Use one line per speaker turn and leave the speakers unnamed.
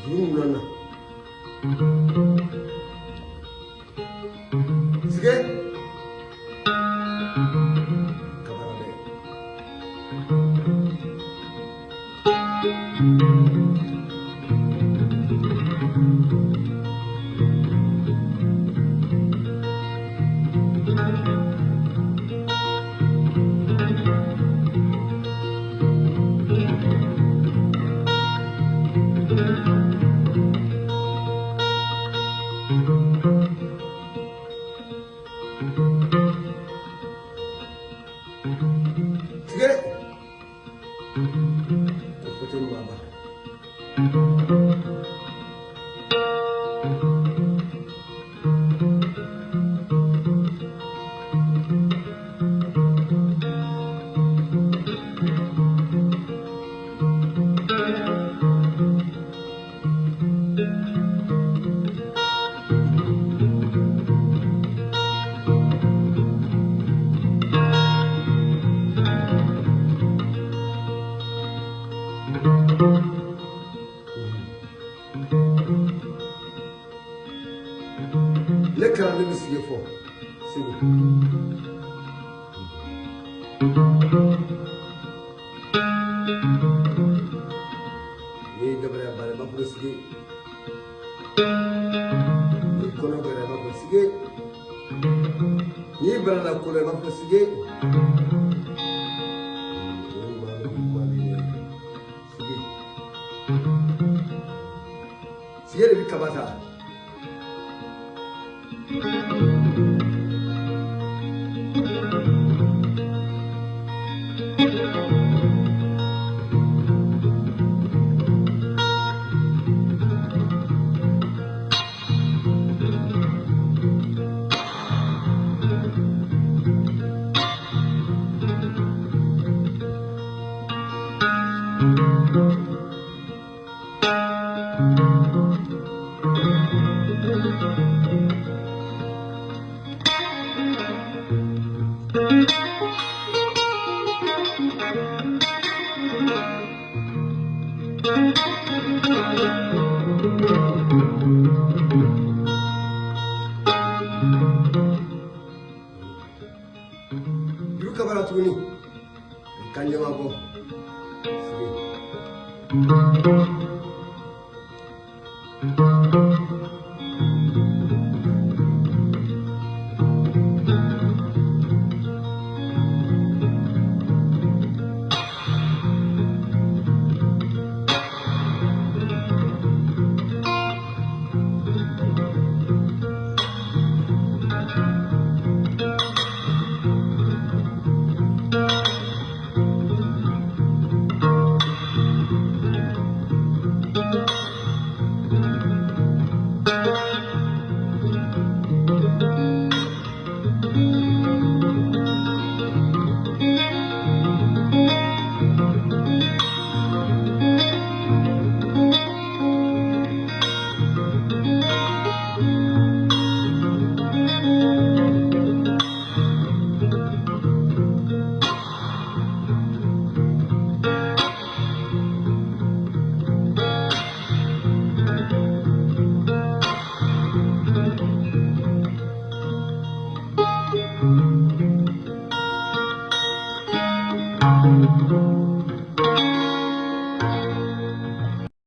Juru nana. Sige. Kabara bɛ. Sige. Ko fotoni baba. Ne kalanden bɛ sigi fɔ Segu. N'i ye dabaliya baara i b'a fɔ sigi. N'i kɔnɔ gɛlɛya i b'a fɔ sigi. N'i banana ko la i b'a fɔ sigi. Sigi. Sigi de bɛ kaba ta. Juru kabara tuguni ka ɲama bɔ sigi.